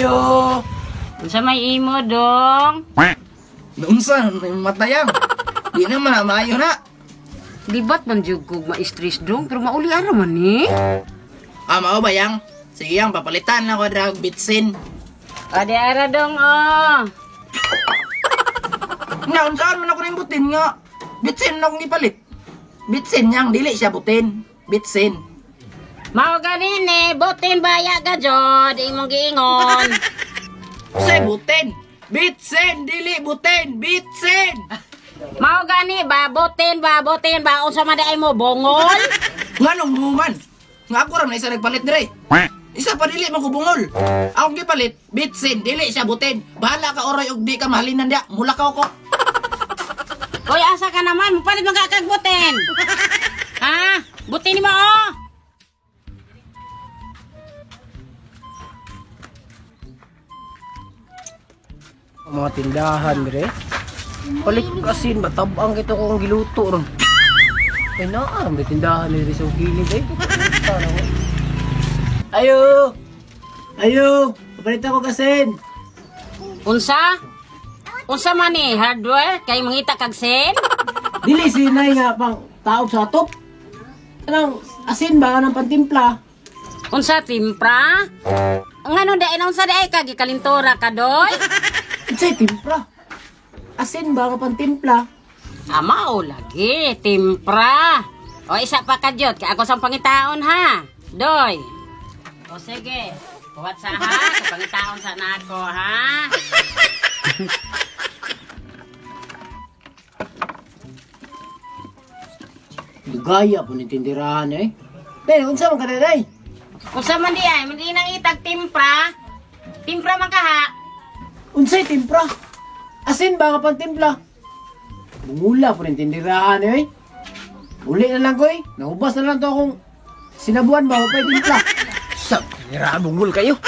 Ayo! Unsa may imo dong? Unsa matayang? Di na man maayo na. Libat man jud kog ma-stress dong, pero mauli ara man ni. Ah, mao ba yang? Sige yang, papalitan na ko drag bitsin. O di ara dong oh. Nga, unsaan man ako ning butin nga? Bitsin na akong ipalit. Bitsin yang, dili siya butin. Bitsin. Mao ganin eh, butin baya ka jod, imong giingon. Say butin. Bitsin, dili butin, bitsin. Mao gani ba, butin ba, butin ba, unsa man di ay mo bongol? Nganong buman? Nga ako ra na isa nagpalit dire. Isa pa dili man ko bungol. Akong gipalit, bitsin, dili siya butin. Bahala ka oray og di ka mahalinan dia. Mulakaw ko. Hoy, asa ka naman? Mupalit man ka kag butin. Ha? Butin mo oh. Ang mga tindahan dire. Palit asin, matabang kito kung giluto ron. Ay naa, may tindahan dire sa gilid eh. Tara ko. Ayo! Ayo! Papalit ako kasin. Unsa? Unsa man ni hardware kay mangita kag sen? Dili sinay nga pang taob sa atop. Anong asin ba ng pantimpla? Unsa timpra? Ngano di ay unsa di ay ka gikalintora ka doy? Unsay timpla? Asin ba nga pantimpla? Ama o lagi timpra. O isa pa ka jud kay ako sang pangitaon ha. Doy. O sige. Kuwat sa ha, kay pangitaon sa nako ha. Dugaya po ni tindirahan eh. Pero unsa man ka day? Unsa man di ay, man di nang itag timpra. Timpra man ka ha. Unsay timpra? Asin ba nga pantimpla? Bungula po rin tindirahan eh. Uli na lang ko eh. Naubas na lang to akong sinabuan ba? Pwede timpla. Sa, tindirahan, bungol kayo.